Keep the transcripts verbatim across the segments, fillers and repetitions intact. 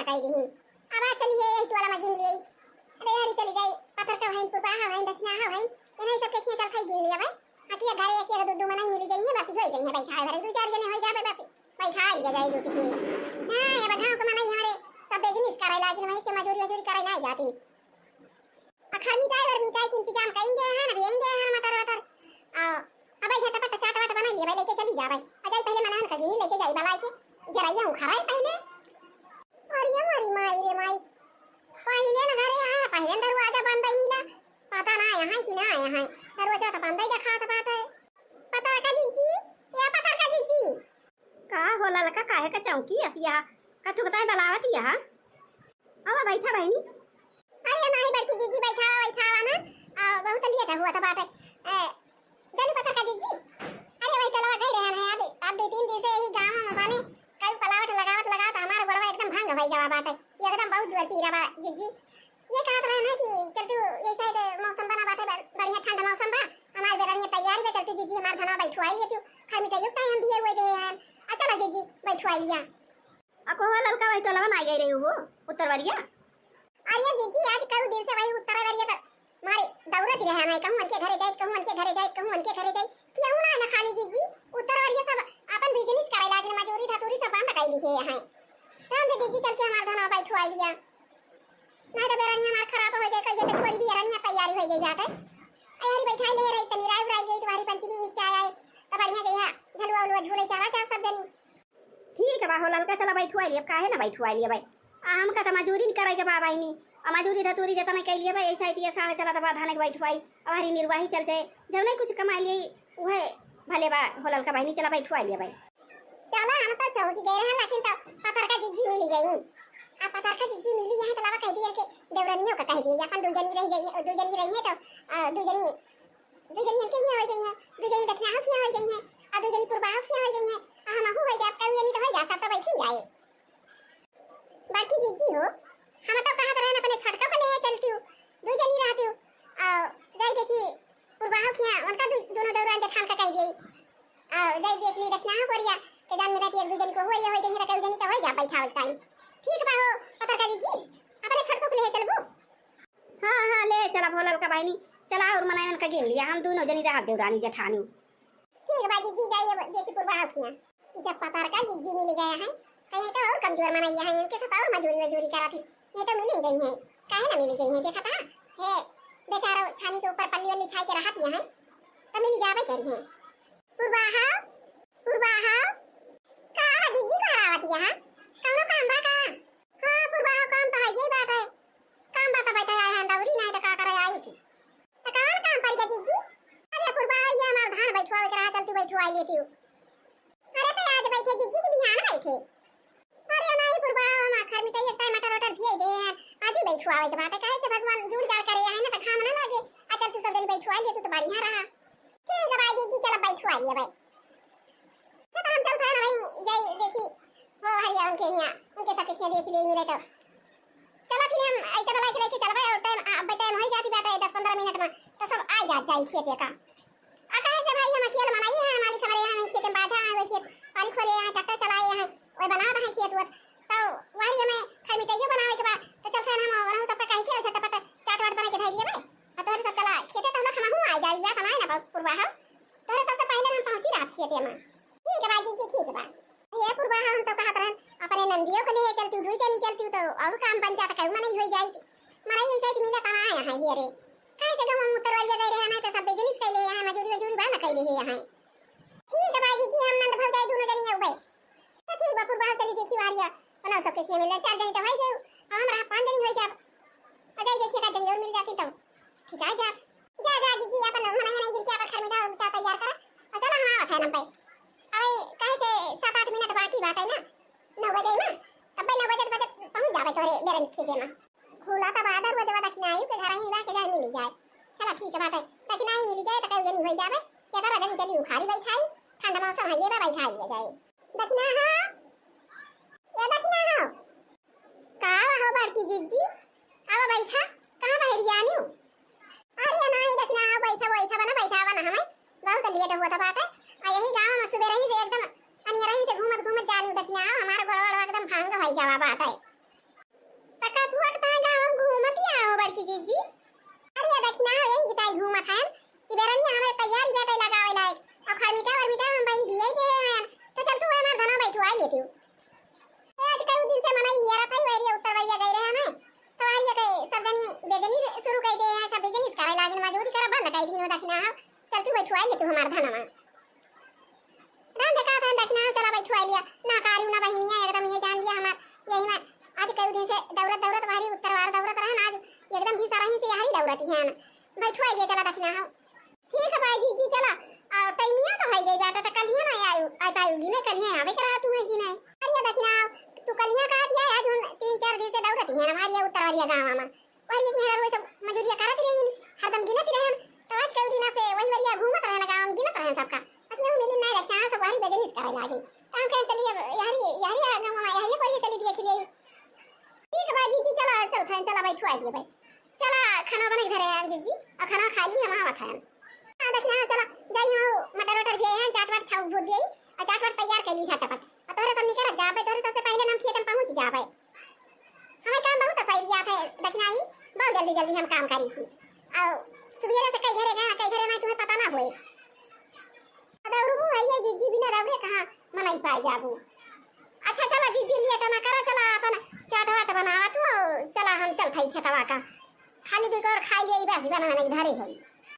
कह दीही। अब आ चलिए यही टोला में गिन लिए। अरे यार चली जाई, पत्थर का हइन, पुरबाहा हइन, दक्षिणाहा हइन, इन्हीं सबके खिया चल खाई गिन लिया भाई। आके घरे एक एक दो दो मनई मिली जाइए, बस होई जाइए बैठा है, दो चार जने होई जाबे बस। बैठा लिया जाए जुट के। हाँ, ये गाँव के मनई हमारे सब बिजनेस करे लागिन, वहीं से मजूरी वजूरी करे ना जाती। अखर मिठाई और मिठाई के इंतजाम कइल दे हैं, अभी यहीं दे हैं मटर वटर। आ, अब झटपट चाट वाट बना लिए भाई, लेके चली जा भाई। अजय पहले मनान का गिनी लेके जाई बलाई के, जरा ये उखराई पहले। अरे हमारी माई रे माई, पहले न घरे आए, पहले न दरवाजा बंद ही मिला। पता ना आया है कि ना आया है, दरवाजा तो बंद ही दिखात बाटे। पता का जिज्जी, या पता का जिज्जी। का हो ललका, काहे का चौंकी असिया? का तुकताई बलावत यहा? आवा बैठा बहिनी। अरे नाही बड़की जिज्जी, बैठा, बैठा ना। आ, बहुत लेट हुआ था बाटे। ए, जानी पता का जिज्जी? अरे वही टोलवा गई रहन है, अब, अब दो तीन दिन से यही गाँव में बने, कई पलावट लगावत लगावत हमारा गोड़वा एकदम भंग भई गवा बाटे। ये एकदम बहुत जोर पीरा बा जिज्जी। ये कहत रहन है कि चल तू, ये शायद मौसम बना बाटे, ब-, बढ़िया ठंड मौसम बा, हमारे बेरनिया तैयारी बा, चल तू जिज्जी हमार धनवा बैठवाई ले तू, खर मिठाइयो ताई हम दिए हुए दे हैं। आ चला जिज्जी बैठवाई लिया। आ कोहो ललका वही टोलवा ना गई रही हो, उत्तर वरिया? अरे जिज्जी, आज कई दिन से वही उत्तर वरिया त मारे दौड़त रहे हैं, कहूँ उनके घरे जाए, कहूँ उनके घरे जाए, कहूँ उनके घरे जाए। क्यों ना है ना खाली जिज्जी, उत्तर वरिया सब अपन बिजनेस करे लागिन, मजूरी धतूरी सब बंद कर दिए हैं। राम दे जिज्जी, चल के हमार धनवा बैठवाई लिया। नहीं तो बेरनिया हमार खराब हो जाए, कल जैसे छोड़ी भी रनिया तैयारी हो गई बाटे। अरे बैठाई ले रही, तनी राय उराई गई, तुम्हारी पंचमी में क्या आए, तो बढ़िया जइहा, झलुआ उलुआ झूले चाला जा सब जनी। ठीक है बा हो ललका, चला बैठुआई लिया, काहे ना बैठुआई लिया भाई। आ हमका त मजूरी न करे के बा बहिनी, आ मजूरी धतूरी जतना कइ लिया भाई, ऐसा ही साढ़े चला त बा धाने के बैठुआई, अब हरी निर्वाही चल जाए, जब नहीं कुछ कमाई लिए उहे भले बा हो ललका बहिनी, चला बैठुआई लिया भाई। चला हम तो चौकी गए रहे, लेकिन तो पत्थर का जिज्जी मिल गई। आ पत्थर का जिज्जी मिली है तो लावा कह दिया कि देवरनियों का कह दिया, अपन दो जनी रह जाइए, दो जनी रही है तो, आ, दो जनी दू जनी हमके हियाँ होइ जइहें, दू जनी दक्षिणाहा के हियाँ होइ जइहें, आ दू जनी पुरबाहो के हियाँ होइ जइहें, आ हमहू होइ जाब, कई जनी तो होइ जाब, तब तो बैठिन जाए। बड़की जिज्जी हो, हम तो कहत रहन अपने छोटका को लेहे चलतिउ, दू जनी रहतिउ, आ जाई देखी पुरबाहो के हियाँ, उनका दू, दोनों दौरान जेठान का कह दिए, आ जाई देख ली दक्षिणाहा कोरिया, के जान मेरा एक दू जनी को हो रही होइ जइहें, तो कई जनी तो होइ जाब बैठावल टाइम। ठीक बा हो, पत्थर का जिज्जी, अपने छोटको को लेहे चलबू? हाँ, हाँ, ले चला भोलल का बहिनी, चला और मनायन का गिन लिया, हम दोनों जनी रहब देवरानी जेठानी। ठीक बा जिज्जी, जाइए ब-, देखी पुरबा होखिया। जब पतार का जिज्जी मिल गया है, तो ये तो और कमजोर मनैया है, इनके साथ और मजूरी वजूरी करत है, ये तो मिल ही गई है, काहे ना मिल गई है, देखा था, हे बेचारो छानी के ऊपर पल्ली वल्ली छाई के रहत है, तो मिल जावे करी है। पुरबाहा, पुरबाहा, का जिज्जी का आवत है, कौनो काम बा का? हाँ, पुरबाहा काम तो है, ये बात है। काम बा त बैठे आए हैं दौरी, नहीं तो का करे आई थी। तो कौन काम पड़ गया जिज्जी? अरे पुरबा, ये हमार धान बैठवावे के रहा, चल तू बैठवाई लेती हो। अरे तो आज बैठे जिज्जी कि बिहान बैठे? अरे नहीं पुरबा, हम आखिर में तो एक टाइम मटर वटर दिए दे हैं, आज ही बैठवावे के बात है, काहे से भगवान जुड़ जाड़ करे हैं ना, तो घाम ना लगे। आ चल तू सब जनी बैठवाई लेती तो बढ़िया रहा। ठीक है भाई जिज्जी, चल बैठवाई लिया भाई। तो हम चल रहे ना भाई, जाई देखी, वो हरिया उनके हियाँ, उनके साथ हियाँ देख लिए मिले तो। चला फिर हम ऐसे वाला के लेके चलबे और टाइम, आ, अब टाइम हो ही जाती बात है दस पन्द्रह मिनट में, तो सब आ जात जाई खेते का। आ काहे से भाई हम अकेले बनाई है, मालिक हमारे यहाँ नहीं खेते में बैठा है, वो खेत पानी खोले हैं, ट्रैक्टर चलाए हैं, वो बना रहे हैं खेत वो। तो वही हमें खाई मिठाइयों बनावे के बाद, तो चलते हैं हम वहाँ सबका कहीं के झटपट चाट वाट बना के धर लिए भाई। आ तोहरे सब चला खेते तो हम लोग हमहूँ आ जाई, बात ना है ना पुरबा है। तोहरे सबसे पहले हम पहुँची रहा खेते में। ठीक बा जिज्जी, ठीक बा। हे पुरबा, हम तो कहत रहन, अपने नंदियों को ले चलती, दुई जनी चलती तो और काम बन जाता, कहूँ मनई हो जाई। मनई ऐसे कि मिला तना यहाँ ये रे। काहे से गाँव में उत्तर वाली गए रहे, नहीं तो सब बिजनेस कैले यहाँ, मजूरी वजूरी बा ना कैले है यहाँ। ठीक बा जिज्जी, हम नंद भौजाई दोनों जनी अउबे। तो ठीक बा पुरबा, चली देखी वारिया, बनाओ सबके खेत मिले, चार जनी तो हो गए, हम रहा पाँच जनी हो जाब। आ जाई देखिए का जनी और मिल जाती तो ठीक आ जाब। जा, जा, जिज्जी, अपन मनई, मनई गिन के अपन खरमिटा उरमिटा तैयार करा। और चलो, हम आवत है नब्बे। अबे, कहे से सात आठ मिनट बाकी बाटे ना, नौ बजे ना, तब्बे नौ बजे, बजे पहुँच जाबे तोरे बेरन खेते में। खुला तब आदर वो देवा दक्षिणाई के घर ही बा के जाए मिल जाए। चला, ठीक है बाटे, दक्षिणाई मिल जाए तो कई जनी हो जाबे। ये तो रजनी चली उखारी बैठाई, ठंड मौसम है, ये बा बैठाई ले जाए। दक्षिणाहा, ये दक्षिणाहा। का हो बड़की जिज्जी, आवा बैठा, कहाँ बहरियानी हो? अरे नहीं दक्षिणाहा, बैठा, बैठा बना, बैठा बना हमें, बहुत लेट हुआ था बाटे। आ यही गाँव में सुबह रही से एकदम अनिया रही से घूमत घूमत जानी दक्षिणाहा, हमारा गोड़ वोड़ एकदम भांग भाई जावा बाटे। कथुआ के ताई गाँव हम घूमत ही आओ बड़की जीजी। अरे दखिना हो, यही गिताई घूमत हैं कि बेरनिया हमारे तैयारी बेटे लगावे लायक। और खरमिटा वरमिटा हम बहिनी बियाई के हैं। तो चल तू हमार धना बैठवाई लेती हूँ। ए, आज कई दिन से मनई हियरत है, वहरिया उत्तर वरिया गई रहे हैं। तो वहरिया के सब जनी बेजनी से शुरू कर दे हैं, सब बिजनेस करे लागिन, मजूरी करे बंद कर दी हो दखिना हो। चल तू बैठवाई लेती हूँ हमार धनमा। राम देखा था, दखिना चला बैठवाई लिया। ना कारू ना बहिनिया, एकदम ये जान लिया हमार। यही में आज कई दिन से दौरत दौरत बाहरी उत्तर वार दौरत रहन, आज एकदम भी सरही से यही दौरत ही है। बैठवाई लिया चला दखिना हो। ठीक है भाई जीजी चला। और टाइमिया तो है गई बाटा, तो कल ही ना आयु, आ पायूगी नहीं, कल ही आवे करा तू है कि नहीं। अरे दखिना, तू कल ही कहा दिया, आज उन तीन चार दिन से दौरत ही है ना, भारी उत्तर वाली गाँव में। और एक मेहरारू सब मजूरिया करत रही, हरदम गिनत रहन। तो आज कई दिन से वही वरिया घूमत रहन, गाँव में गिनत रहन सबका। अब यूं मिली नहीं रखा, सब वही बिजनेस करे लागी। तो हम कहें चलिए, यहरी, यहरी आ गाँव में, यहरी पर चली दिए खिले। ठीक है भाई जीजी, चला, चल, चला बैठो, आ गए भाई। चला, खाना बना के धरे हैं जीजी, और खाना खा ली, हम आवत हैं। हाँ, देख ना, चला, जाई हो, मटर वटर भी आए हैं, चाट वाट छाऊ भूज दिए, और चाट वाट तैयार कर ली झटपट। और तोहरे सब निकल जाबे, तोहरे सबसे पहले हम खेतन पहुँच जाबे। हमें काम बहुत आसाई दिया था, दखिना ही, बहुत जल्दी जल्दी हम काम करी थी। और सुबेरे से कई घरे गए, कई घरे नहीं, तुम्हें पता ना होए। अब और वो है ये जीजी बिना रवरे कहाँ मनई पाए जाबू। अच्छा चला जीजी, लिए टना करा, चला अपन चाट वाट बनावा तू, चला हम चल खाई खेतवा का। खाली दुई और खाई लिए बस बना नहीं धरे है।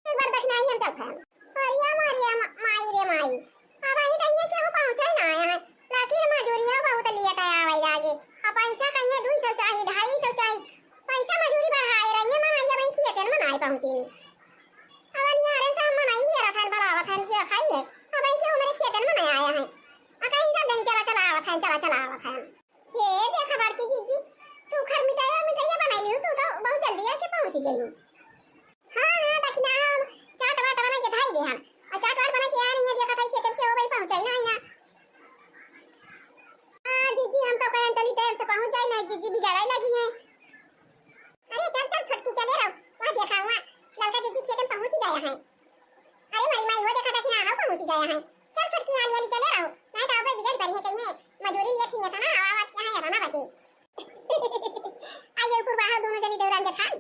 एक बार दखिना ही हम चल खाए। अरे मारे मा-, माई रे माई। अब आई तो ये केहू पहुँचे ना आया है, लेकिन मजूरिया बहुत लेट आवे लागे। अब पैसा कहिए दुई सौ चाही, ढाई सौ चाही, पैसा मजूरी बढ़ाए रही है, माई अब खेतन में ना पहुँची नहीं। अब निहारन से हम मनाई है, रखन बनावत हन, के खाई है। अब इनके हमारे खेतन में ना आया है। आ कहीं सब दिन चला चला आवत है, चला चला आवत है। ये देखा बड़की जीजी, तू खर मिठाई और मिठाइया बनाई लियो, तू तो बहुत जल्दी आके पहुँच गई। हाँ, हाँ, दखिना हम चाट वाट बना के धाई दे हम। और चाट वाट बना के आ रही है, देखा था खेतन के हो भाई पहुँचाई ना, है ना। हाँ, जीजी, हम तो कहें चली टाइम से पहुँच जाए ना, जीजी बिगड़ाई लगी है। अरे चल, चल, छोटकी चले रहो, वहाँ देखा हुआ लड़का जीजी खेतन पहुँच ही गया है। अरे मारी माई, वो देखा दखिना हो पहुँच गया है। चल छोटकी, हाली हाली चले रहो, नहीं तो अब बिगड़ पड़ी है कहीं, मजूरी लिए थी ये तो ना, आवाज यहाँ ये ना बचे। आइए ऊपर बाहर दोनों जनी देवरान जेठान।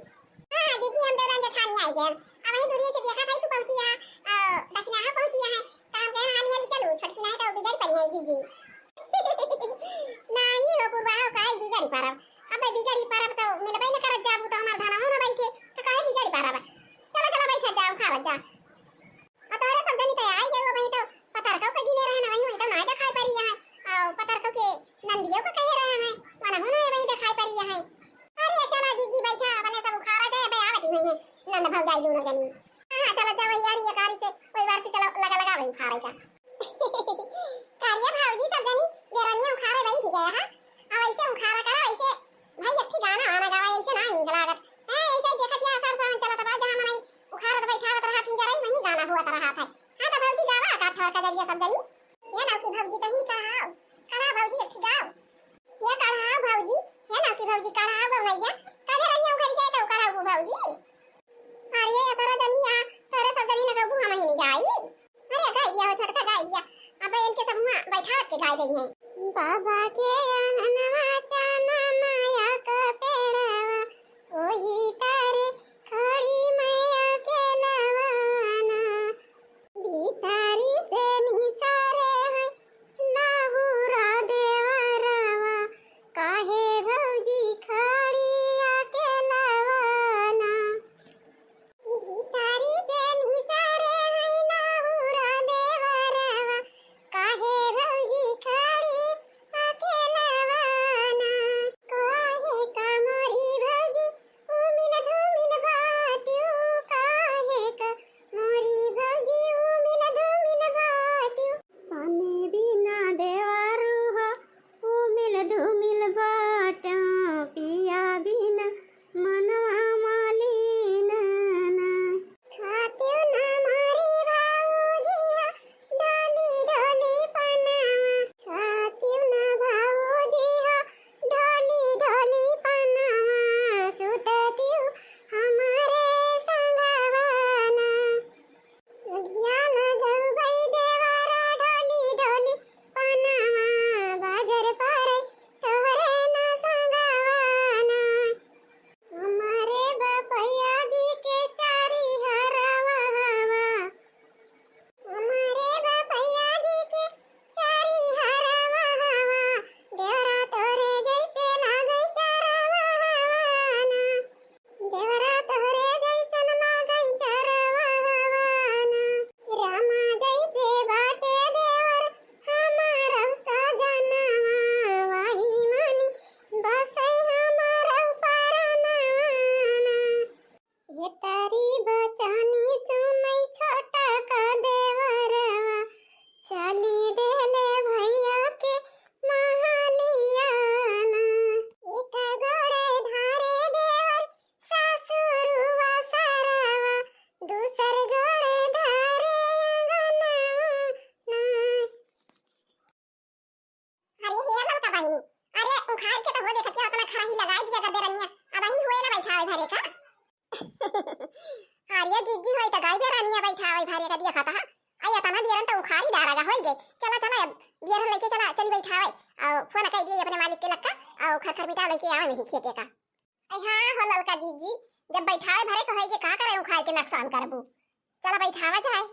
हाँ, दीदी, हम देवरान जेठान ही आइए। अब वहीं दूरी से देखा था, तू पहुँची यहाँ, अ, दखिना पहुँची यहाँ। तो हम कहें, हाली हाली चलो, छोटकी नहीं तो बिगड़ पड़ी है, दीदी। नहीं हो पूर्वा, हो काहे बिगड़ी परब? अब बिगड़ी परब तो मिलबे न करत जाबू, तो हमार धनवा न बैठे, तो काहे बिगड़ी परब? चलो, चलो, बैठा जाओ, खा जा। आ तोहरे सब जनी तो आई गए हो, वहीं तो पतरकौ के गिने रहे ना, वहीं, वहीं तो ना देखाई पड़ी यहाँ। आ पतरकौ के नंदियों को कहे रहे हैं, वनहु ना वहीं देखाई पड़ी यहाँ। अरे चला जीजी बैठा, अपने सब उखाड़ा जाए, अबे आवत ही नहीं है नंद भौजाई दोनों जनी। हाँ, चला जा वही यार, ये कारी से, वही बार से चला लगा लगा वही उखाड़े का। कारिया भौजी सब जनी बेरनिया उखाड़े बैठ गए हैं। अब ऐसे उखाड़ा करा, ऐसे भाई अच्छी गाना वाना गावा, ऐसे ना नीक लागत। हैं, ऐसे ही देखत या सर सावन चलत बा, जहाँ मनई उखाड़त बैठावत रहा, किंजरई वही गाना हुआ रहा था। हाँ, तो भौजी गावा का ठोर का जरिया सब जनी। ये नाव की भौजी कहीं नहीं कढ़ाओ, कढ़ा भौजी अच्छी गाओ। ये कढ़ाओ भौजी, ये नाव की भौजी कढ़ाओ गौनैया, कदे रहिया उघर जाए तो कढ़ाओ भौजी। अरे, ये तोरा जनिया, तोरे सब जनी लगबू हम ही नहीं गाई। अरे, गाई दिया हो छोटका, गाई दिया। अब इनके सब हुआ बैठा के गाई रही हैं। बाबा के आंगनवा चननवा के पेड़वा, ओही तारे खड़ी मैया के लवना। भीतरी से निसारे है लाहुरा देवरवा, काहे भौजी खड़ी अकेलवना। भीतरी से निसारे है लाहुरा देवरवा, काहे भौजी खड़ी अकेलवना। काहे कमरी भौजी तो देखत के होतना खराही लगाई दिया कर बेरनिया, अब अहीं हुए ना बैठावे भरे का। अरे जिज्जी होई त गाई बेरनिया बैठावे भरे का दिया खाता हा। आई अतना बियरन त उखाड़ी डारा गा होई गए। चला चला अब बियरन लेके चला चली बैठावे। और फोन कह दिए अपने मालिक के लक्का, और खरखर मिटा लेके आवे नहीं खेते का। आई हाँ हो ललका जिज्जी, जब बैठावे भरे को है ये का करे उखाड़ के नुकसान करबू। चला बैठावा जाए।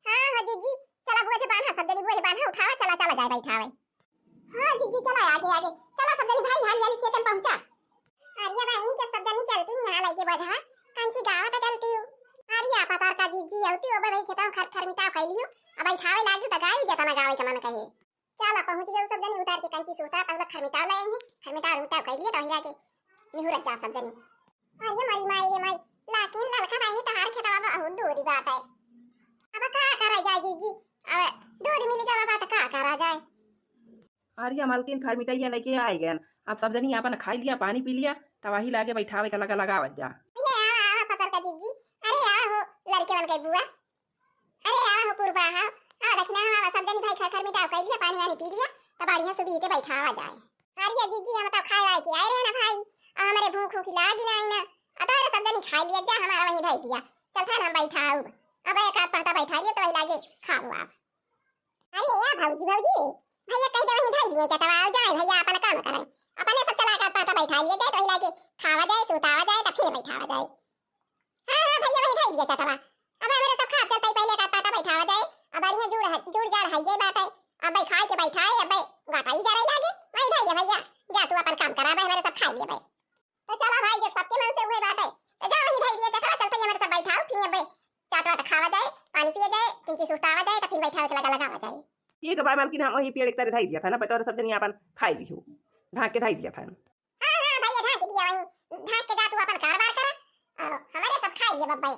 हाँ हो जिज्जी, चला बुआ जे बान्हा सब जनी बुआ जे बान्हा उठावा, चला चला जाए बैठावे। हाँ जिज्जी चला आगे आगे, चला सब जनी भाई हाली हाली खेतन पहुँचा। अरे बहिनी जब सब जनी चलती यहाँ लइके बधा, कंची गावा तो चलती हूँ। अरे आ पतार का जिज्जी अउती ओबे भाई खेतन खर खर मिटाव कैलियो, अब बैठावे लागी तो गाई जतना गावे के मन कहे। चला पहुँच गए सब जनी उतार के कंची सूता तब तक खरमिटाव ले आई है। खरमिटाव उरमिटाव कैलिए तो हिला के निहुरत जा सब जनी। अरे मरी माई रे माई, लाकिन ललका बहिनी तहार खेतवा बहुत दूरी बात है। अब का करा जाए जिज्जी, अब दूरी मिली गवा बात का करा जाए। अरे मलकिन खरमिटैया लेके आए गए, अब सब जनी आपन खाई लिया पानी पी लिया, तब वही लागे बैठावे का लगा लगावत जा। ये आवा आवा पतर का जिज्जी, अरे आवा हो लड़के बन गई बुआ। अरे आवा हो पुरबा, आवा, आवा दखिना, आवा, आवा, सब जनी भाई खर खर मिटाव कर लिया, पानी वानी पी लिया, तब बढ़िया सुबह के बैठावा जाए। अरे जिज्जी, हम तो खाए वाए के आए रहे ना भाई, आ हमरे भूख उख लागी ना आई ना, आ तोहरे सब जनी खाई लिया जा, हमारा वहीं धर दिया, चल था ना हम बैठाऊ, अब एक आध पाता बैठा लिया तो वही लागे खाऊ आप। अरे या भौजी, भौजी, भैया कह दे वहीं धर दिए चटवा, जाए भैया अपन काम करे, अपने सब चला के पाता बैठा लिया जाए तो वही लागे खावा जाए, सुतावा जाए, तब फिर बैठावा जाए। हाँ, हाँ, भैया, वही धइ दिया चटवा। अब हमरे सब खाब चलतई, पहिले का पाता बैठावा जाए। अब बढ़िया जुड़ है, जुड़ जाड़ है ये बात है। अब भाई खाए के बैठाए, अब भाई गाटा ही जा रही लागे। वही धइ दिया भैया, जा तू अपन काम करा, भाई हमरे सब खाई लिए भाई। तो चला भाई, जब सबके मन से हुए बात है, तो जा वही धइ दिया चटवा, चलतई हमरे सब बैठाओ, फिर अब चाट वाट खावा जाए, पानी पिए जाए, किंची सुस्तावा जाए, तो फिर बैठावे के लगा लगावा जाए। ठीक है भाई, मालकिन हम वही पेड़ एक तरह धइ दिया था ना, बतौर सब जनी अपन खाई ली हो, ढाक के धइ दिया था। हाँ, हाँ, भैया, ढाक दिया वहीं। ढाक के जा तू अपन कारबार करा। अ, हमरे सब खाई लिए बब्बे।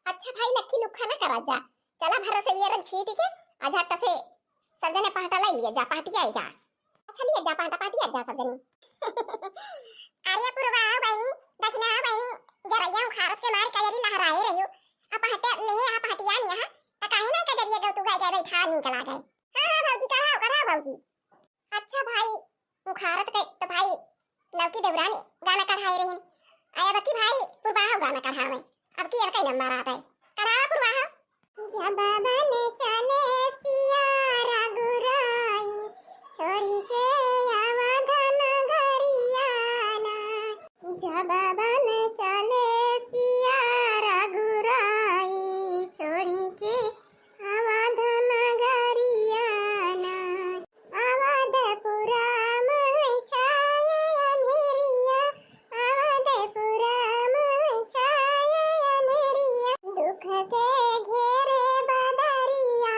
अच्छा भाई, लक्की लुक्खा ना करा जा। चला भर से ये रंग छीट के, आ झट से सब जने पहटा लाई लिए जा, पहटिया जा। अच्छा लिए जा पहटा, पहटिया जा सब जने। अरे पुरवा हो बहिनी, दखिना हो बहिनी, जरैया उखाड़त के मारे कजरी लहराए रहियो। आ पहटे ले, आ पहटिया नहीं है, त काहे नहीं कजरिया गौ तू गए गए बैठा नहीं चला गए। हाँ, हाँ, भौजी, कढ़ाओ, कढ़ाओ भौजी। अच्छा भाई, मुखारत के तो भाई लौकी देवरानी गाना कढ़ाए रहिन। आया बकी भाई पुरबाहो गाना कढ़ावे। अब की अबकी नंबर आता है। कढ़ावा पुरबाहो। जब बन चले सिया रघुराई, छोड़ी के अवध नगरिया ना। जब बन चले सिया रघुराई, छोड़ी के अवध नगरिया ना। अवधपुरा में छाए अंधेरिया, अवधपुरा में छाए अंधेरिया। दुख के घेरे बदरिया,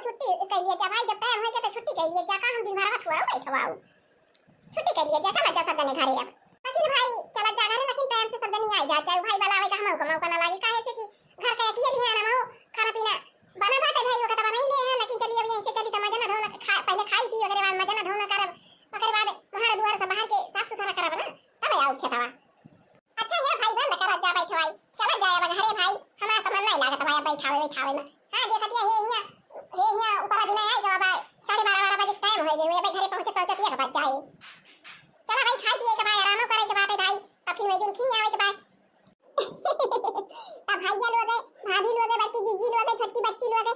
छुट्टी कइ लिया जा भाई, जब टाइम होइ गया तो छुट्टी कइ लिया जा, का हम दिन भर बस हुआ बैठवाऊ। छुट्टी कइ लिया जा, चला जा सब जने घरे अब। लेकिन भाई चला जा घरे, लेकिन टाइम से सब जने आ जा, चाहे भाई वाला आवे का हम मौका ना लागे, काहे से कि घर के अकेले ही है ना, खाना पीना बना बाटे भाई, ओका तो बनाई ले हैं, लेकिन चलिए अब यहीं से चली तो मजा ना ढोना खा, पहले खाई पी, ओकरे बाद मजा ना ढोना करब, ओकरे बाद मुहार दुआर सब बाहर के साफ सुथरा करब ना, तब आओ खेतवा। अच्छा, ये भाई बंद कर, जा बैठ भाई, चला जाए अब घरे भाई, हमार तो मन नहीं लागत भाई अब बैठावे बैठावे में। हाँ, देखत ये, हे हियाँ, हे हियाँ ऊपर दिन आए गवा भाई, साढ़े बारह, बारह बजे के टाइम हो गए, अबे घरे पहुँचत पहुँचत एक बज जाए। चला भाई, खाए पिए के भाई, आराम करे के बाटे भाई, तब फिर वही दिन खिंग आवे के भाई। तब भाई ये लोगे, भाभी लोगे, बड़की जीजी लोगे, छोटकी बच्ची लोगे,